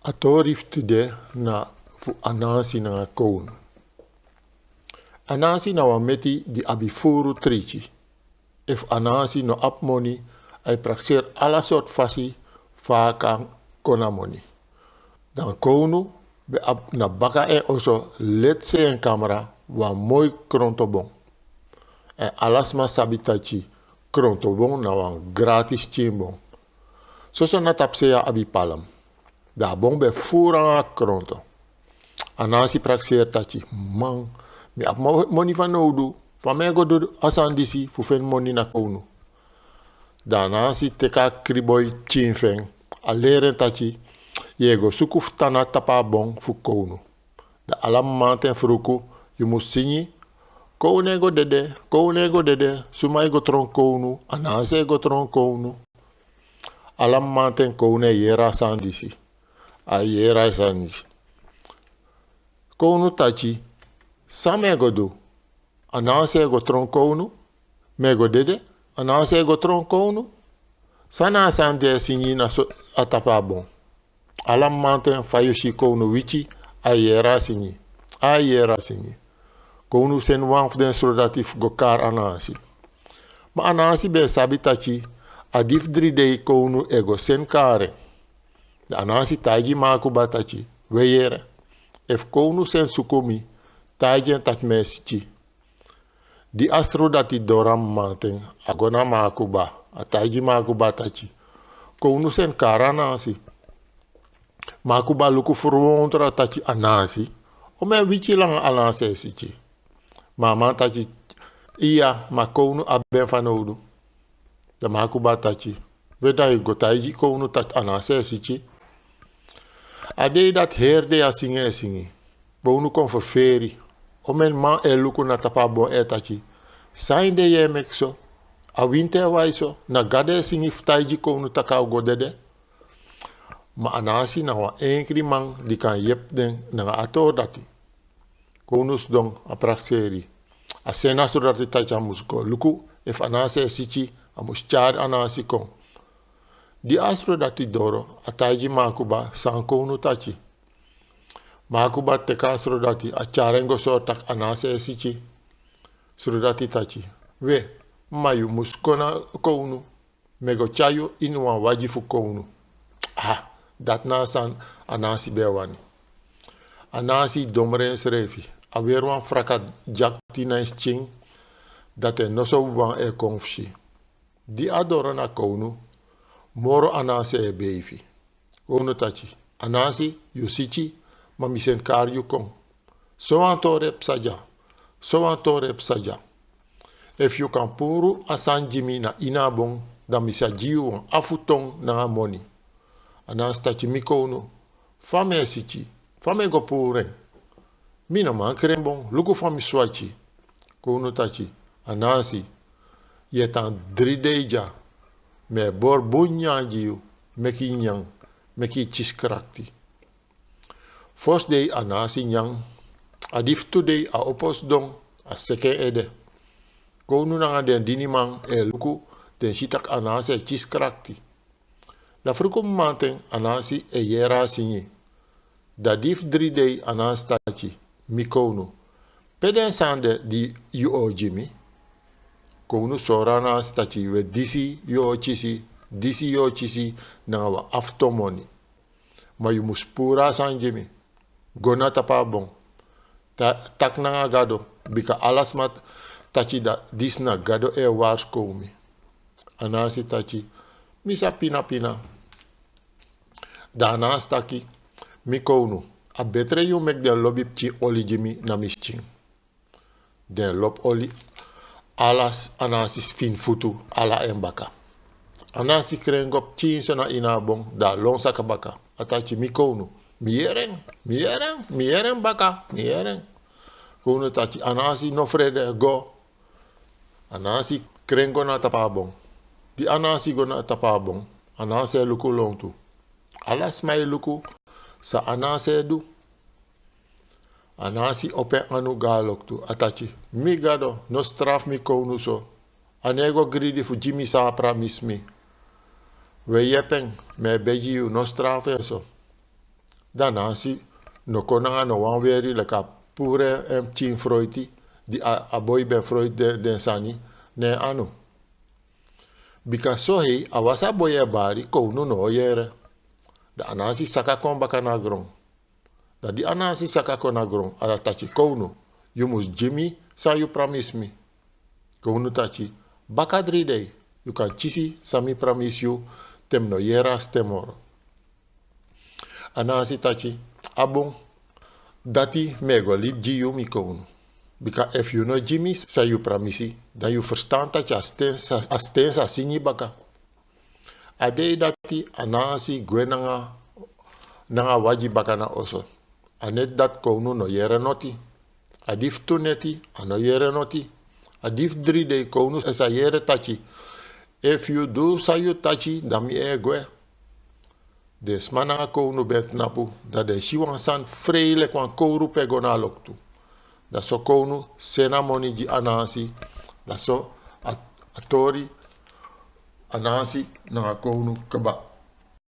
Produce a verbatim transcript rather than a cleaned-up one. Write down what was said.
A tori fu tide na fu Anansi nanga kownu. Anansi na wan meti di abi furu triki. Efu Anansi no abi moni, a e prakseri ala sortu fasi fa a kan kon na moni. Dan kownu ben abi na baka en oso, leti sei en kamra, wan moi krontobon. Èn ala sma sabi taki krontobon na wan gratis pikin bon. Soso na tapu sei a abi palm. Dan a bon ben furu nanga kronto. Anansi prakseri taki: "Man, mi abi mo-, moni fanowdu. Fa mi e go du a sani disi fu feni moni na kownu?" Dan Anansi teki a kriboi pikin fu en, a leri en taki: "Yu e go suku fu tan na tapu a bon fu kownu. Dan ala mamanten fruku yu mus singi: Kownu e go dede, kownu e go dede, suma e go tron kownu, Anansi e go tron kownu." Ala mamanten kownu e yere a sani disi. A e yere a sani disi. Kownu taki: "San mi e go du? Anansi e go tron kownu. Mi e go dede, Anansi e go tron kownu. San na a sani di e singi na so a tapu a bon?" Ala mamanten fa yu si kownu wiki, a e yere a singi. A e yere a singi. Kownu seni wan fu den srodati fu go kari Anansi. Ma Anansi ben sabi taki a di fu dri dei kownu e go seni kari en. Dan Anansi taigi Ma Akuba taki: "We yere, efu kownu seni suku mi, taigi en taki mi e siki." Di a srodati doro a mamanten, a go na Ma Akuba, a taigi Ma Akuba taki: "Kownu seni kari Anansi." Ma Akuba luku ferwondru, a taki: "Anansi? Omeni wiki langa Anansi e siki?" Ma a man taki: "Iya, ma kownu abi en fanowdu." Dan Ma Akuba taki: "We, dan yu go taigi kownu taki Anansi e siki." A dei dati heri dei a singi e singi. Kownu kon ferferi. Omeni man e luku na tapu a bon e taki: "San ede yu e meki so? A winti e wai so. Na Gado e singi fu taigi kownu taki a o go dede." Ma Anansi na wan enkri man di kan yepi den nanga a tori dati. Kownu sidon, a prakseri. A seni a srodati taki a mus go luku efu Anansi e siki, a mus tyari Anansi kon. Di a srodati doro, a taigi Ma Akuba san kownu taki. Ma Akuba teki a srodati, a tyari en go sori taki Anansi e siki. Srodati taki: "We, ma yu mus kon na kownu. Mi e go tyari yu ini wan wagi fu kownu." Ah, dati na a sani Anansi ben wani. Anansi domre ensrefi. A weri wan fraka dyakti na en skin, dati en noso wawan e kon fu si. Di a doro na kownu, moro Anansi e beifi. Kownu taki: "Anansi, yu siki, ma mi seni kari yu kon. Sowan tori e psa dya, sowan tori e psa dya. Efu yu kan puru a sani gi mi na ini a bon, dan mi sa gi yu wan afu ton nanga moni." Anansi taki: "Mi kownu, fa mi e siki, fa mi e go puru en? Mi no man kren bon, luku fa mi swaki." Kownu taki: "Anansi, yu e tan dri dei dya. Mi e bori bun nyanyan gi yu, meki yu nyan, meki yu kisi krakti." Fosi dei Anansi nyan, a di fu tu dei a opo sidon, a seki en ede. Kownu nanga den diniman e luku, den si taki Anansi e kisi krakti. Dan fruku mamanten Anansi e yere a singi. Dan di fu dri dei Anansi taki: "Mi kownu, pe den sani de di yu o gi mi?" Kownu sori Anansi taki: "We, disi yu o kisi, disi yu o kisi nanga wan afu ton moni. Ma yu mus puru a sani gi mi. Go na tapu a bon. Ta-, taki nanga Gado, bika ala sma taki dati disi na Gado e warskow mi." Anansi taki: "Mi sa pina pina." Dan Anansi taki: "Mi kownu, a betre yu meki den lobi pikin oli gi mi na mi skin." Den lobi oli ala Anansi fini futu, ala en baka. Anansi krengo pikinso na ini a bon, dan a lon saka baka. A taki: "Mi kownu, mi yere en, mi yere en, mi yere en baka, mi yere en." Kownu taki: "Anansi, no frede, go." Anansi krengo na tapu a bon. Di Anansi go na tapu a bon, Anansi e luku lontu. Ala sma e luku san Anansi e du. Anansi opo en anu go na loktu, a taki: "Mi Gado, no strafu mi kownu so. A no e go gridi fu gi mi san a pramisi mi. We, yepi en, mi e begi yu, no strafu en so." Dan Anansi no kon nanga no wan weri leki a puru en pikin froiti, di a, a boi ben froiti den, den sani na en anu. Bika so hei, a wasi a boi e bari, kownu no o yere. Dan Anansi saka kon baka na gron. Dan di Anansi saka kon na gron, a taki: "Kownu, yu mus gi mi san yu pramisi mi." Kownu taki: "Baka dri dei, yu kan kisi san mi pramisi yu, te mi no yere a sten moro." Anansi taki: "A bun, dati mi e go libi gi yu, mi kownu. Bika efu yu no gi mi san yu pramisi, dan yu ferstan taki a sten sa, a sten sa singi baka." A dei dati Anansi gwe nanga, nanga wagi baka na oso. A neti dati kownu no yere noti. A di fu tu neti, a no yere noti. A di fu dri dei kownu sa yere taki: "Efu yu du san yu taki, dan mi e gwe." Den sma nanga kownu ben tnapu, dan den si wan sani frei leki wan kowru pe go na a loktu. Dan so kownu seni a moni gi Anansi, dan so a, a tori Anansi nanga kownu kba.